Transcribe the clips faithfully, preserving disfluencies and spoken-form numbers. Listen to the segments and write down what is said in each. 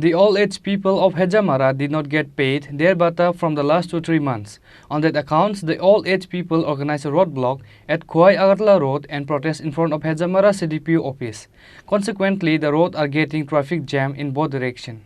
The old age people of Hejamara did not get paid their bata from the last two three months. On that account, the old age people organized a roadblock at Khowai Agartala Road and protest in front of Hejamara C D P O office. Consequently, the roads are getting traffic jam in both direction.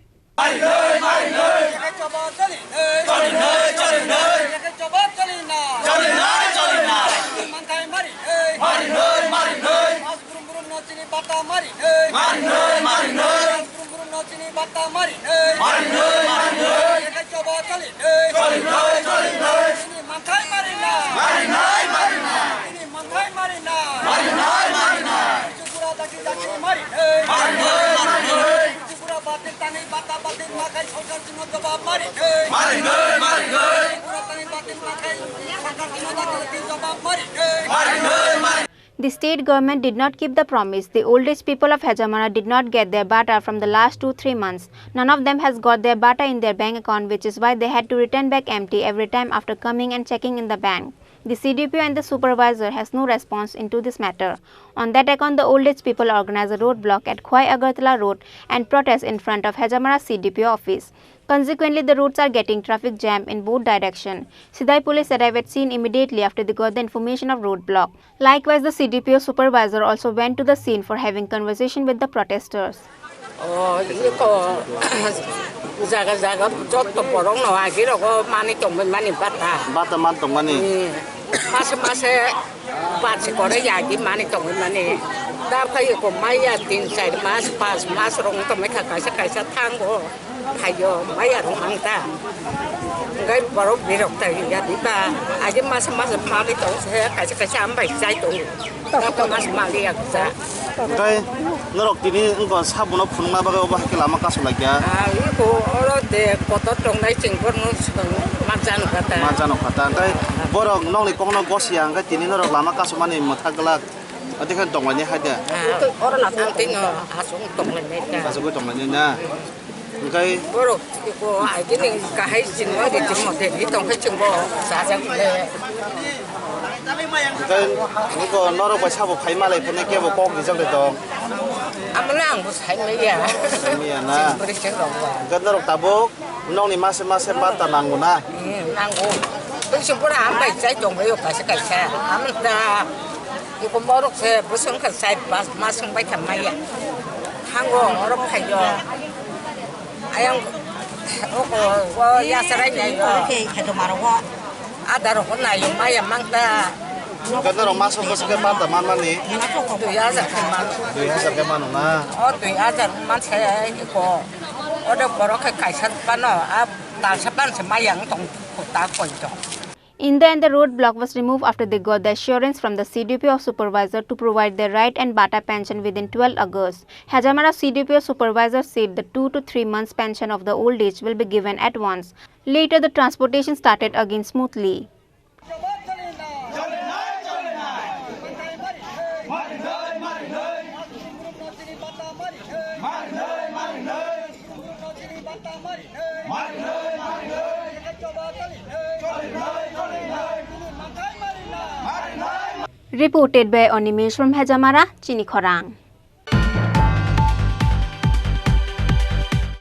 Burum burum no chini bata mari nei. Mari nei, mari nei. Burum burum no chini bata mari nei. Mari nei, mari nei. Eke choba choli nei. Choli nei, choli nei. Chini manthai mari na. Mari nei, mari nei. Chini manthai mari na. Mari nei, mari nei. Chukura daki daki mari nei. Mari nei, mari nei. Chukura batil tangwi bata batil makai sorkar chini jawab mari nei. Mari nei, mari nei. Chukura tangwi batil makai sorkar chini daki daki jawab mari nei. Mari nei, mari The state government did not keep the promise. The old age people of Hejamara did not get their bata from the last two three months. None of them has got their bata in their bank account, which is why they had to return back empty every time after coming and checking in the bank. The C D P O and the supervisor has no response into this matter. On that account, the old age people organized a roadblock at Khowai Agartala Road and protest in front of Hejamara C D P O office. Consequently, the roads are getting traffic jam in both direction. Sidai police arrived at scene immediately after they got the information of roadblock. Likewise, the C D P O supervisor also went to the scene for having conversation with the protesters. O, iko jaga jaga jotto borok no agi rogo mani tongmani bata. Bata man tongmani. Hmm. Mase mase bati kore agi mani tongmani. Da phai ko maya tin char mas, pas mas rong to mekha kaisa kaisa thango. Phaio, maya rok mang ta. Hingke borok birok ta ya di ba. Agi masa masa mali tong se, kaisa kaisa ambai chai tong. Tamo masa mali ya sa. Hingke norok tini wngkha sabuno phunukna bagwi obo hai khe lama kasu laikya. Ah, iko oro de kotor tongnai chwng borno swkang ma jano kha ta. Ma jano kha ta. Hingke borok nokni kokno gosiya hingke tini norok lama kasumani mwthak glak. Adi khe tonglainai hai de. Ah, oro na tang tino asung tonglainai ta. Asugwi tonglainai na. Hingke borok ko agini kahai chwngno de tongmo de tongkhe chwngbo sajak de. Hingke niko norok bai sabo phai malai phone kebo kok rijak de tong. Amla ang bo sai maya. Sai maya na. Chwng rok ba. Hingke norok tabuk nokni mase mase bata nango na. Hmm, nango. Tei se pura ambai chai tongbaio kaisa kaisa. Amta iko morok se bosong kha sai pas mas wng bai kha maya. Hango oro phaio. Ayang oko o yasarai nai o. Khe khe to maro o. Ada rok nai maya mangta. Hingke norok maso bwswk khe bata manmani? Dui hajar khe man. Dui hajar khe mano na? O dui hajar man se iko. Oro borok khe kaisa phano a talsa phano se maya wng tong ta koi tong. In the end, the roadblock was removed after they got the assurance from the C D P O supervisor to provide their right and bata pension within twelve August. Hejamara C D P O supervisor said the two to three months pension of the old age will be given at once. Later, the transportation started again smoothly. Reported by Animesh from Hejamara, Chini Khorang.